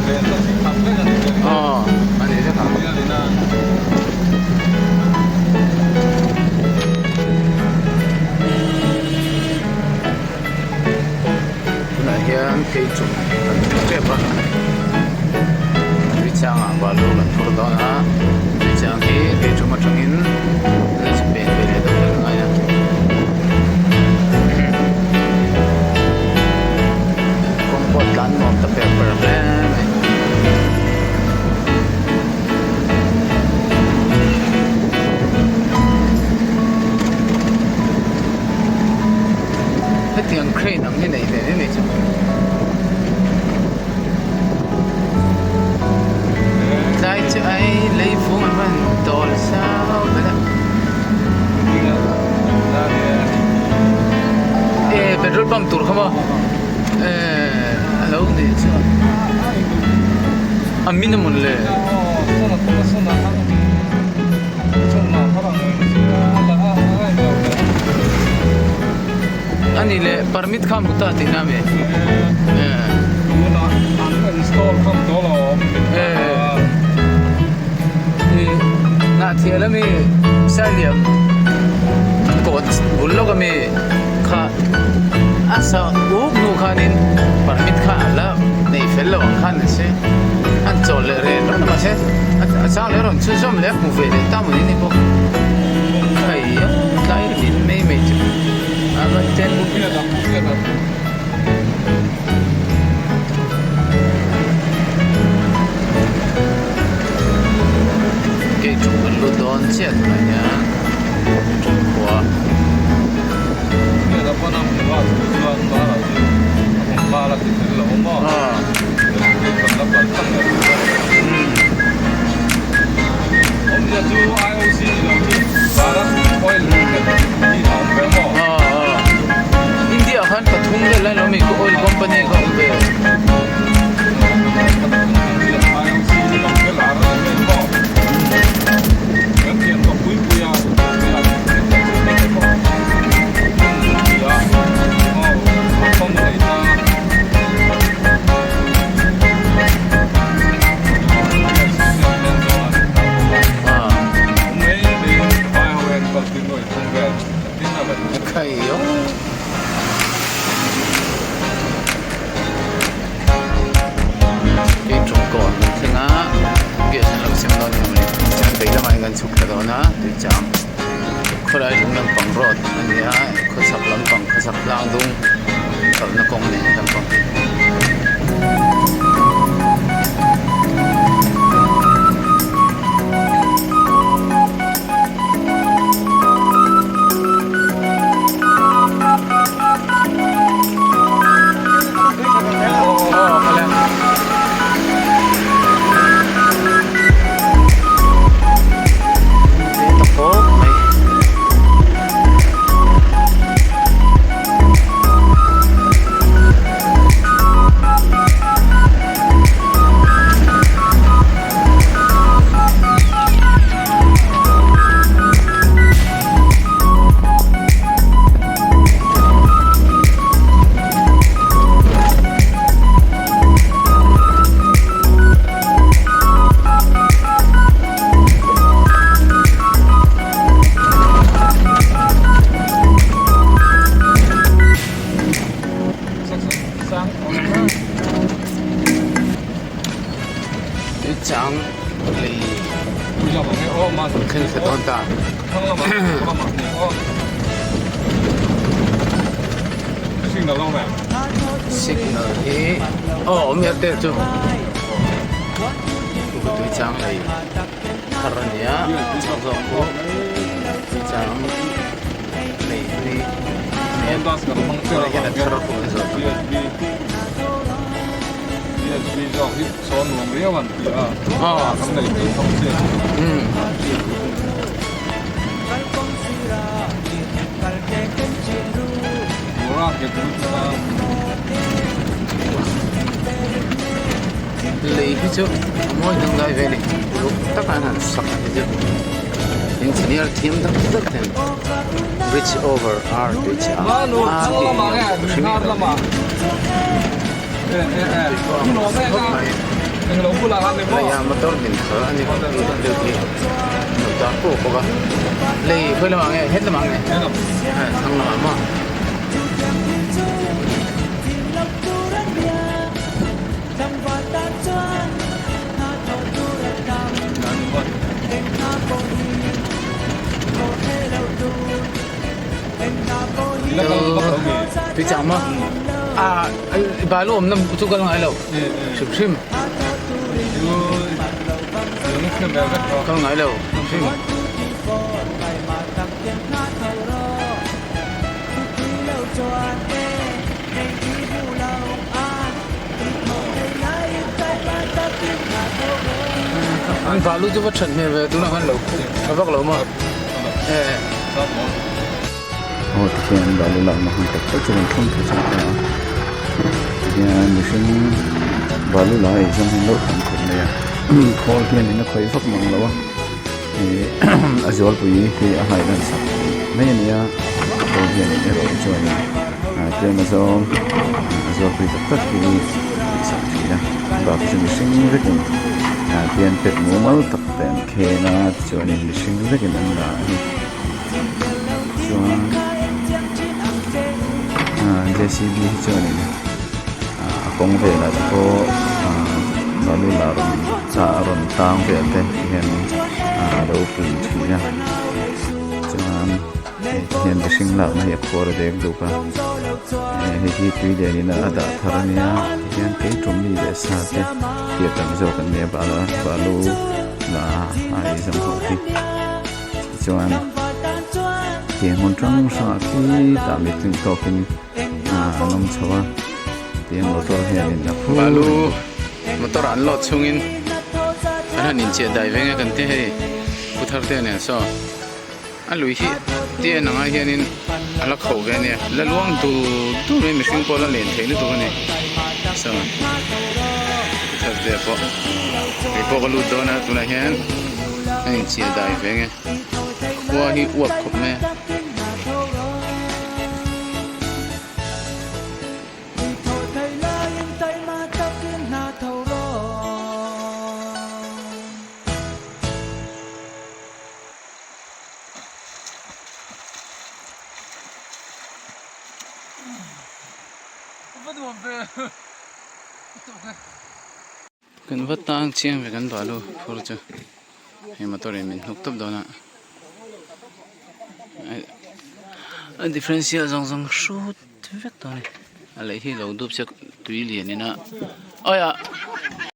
Aw a ni vek ang. Tunah hian phei chung kan hmu tep a tuichangah balu kan phur dawn a tuichang hi phei chung atangin an zuk pen ve leh deuh reng ngai a. Kawng pawh tlan nuam ta per per hle mai. Hetiang crane ang hi nei ve mai mai chu. Tlai chu ai lei fung an rawn dawl zau vel a. E petrol pump tur kha maw e a lo nih chu a min amawn le. A nih leh permit kha hmu ta tihna a mi? Hnahthel a mi Sailiam kawt bul lawk a mi kha a sa uk hnu khanin permit kha a la nei fel lo ang khan ni se an chawl leh ren ran a mahse a chang leh rawn chhunzawm leh a hmu ve leh ta mawni ni bawk hei tlai rin mai mai chu a rawn chen Gate chu kan lut dawn chiah tunah hian khua. India ah khan pathum vel lai lo mi oil company kha awm ve. Tawngkawn kan thleng a gas an lo sem dawn a ni mawni chuan vei lamah hian kan chhuk thla dawn a tuichang khawlai lung lampang road a ni a khawchhak lampang khawchhak tlang dung kalna kawng a ni lampang hi. Tuichang lei thleng thla dawn ta. Signal hi aw awm hian tel chu tuichang lei thar a nia chak zawk pawh tuichang lei hlui tunah hian a thar pawh a zawh Lei hi chu a mawi dangdai ve a ni uluk taka an han sak hi chu engineer thiam tak tak ten bridge over r tih chi a a tih hi hre miah lo mai. Lei ah motor din thar a ni deuh hi lo tar puk bawk a lei khawi lamah nge het lamah nge thlang lamah maw. Tuichang maw ah balu awmna chu kal ngai lo hrim hrim kal ngai lo hrim hrim. An balu chu va that hmel ve tunah khan lo tha vak lo maw eh. Aw tikhian balu lakna hmun tak tak chu kan thleng thei chang ta a tihian mihring balu la ei zawng hian lo tam khawp mai a khawl hian in a khawih vak mang lo a ih a zualpui hi a hai lan sak mai a ni a khawl hian in erawh hi chuanin ah tlem a zawng a zualpui tak tak hi a tih sak thin a bakah chu mihring vekin ah tihian pet mumal tak te an kheng a tichuanin mihring vekin an la a ni. Chuan ah J C B hi chuanin ah a kawng velah te pawh ah balu la rawn ah a rawn tang vel te ti hian ah a lo pui thin a chuan hei ti hian mihring lakna hi a khuar a dek duk a eh hei hi tui lianin a dah thar a nia ti hian keitum mi leh sa te tia tam zawk an nia balu la a ei zawng ho hi. Tichuan tiang hmun hrang hrangah khi tah mitling tawkin ah an awm chho a tiang motor hianin a phur Balu motor ah an load chungin an han inchiah dai veng a kan ti hei pu thar te nen saw a lui hi ti en anga hianin a la kho ve ania la luang dur dur mai mihring pawh la len theih lutuk a ni saw pu thar te pawh kei pawh ka lut dawn a tunah hian. A inchhiah dai ve nge khua hi uap khawp mai a. Kan va tang chiang ve kan balu phur chu hei motor in min hnuk tawp dawn a a differential zawng zawng hrut vek tawh a ni a lei hi lo dup se tui lian in a awi ah.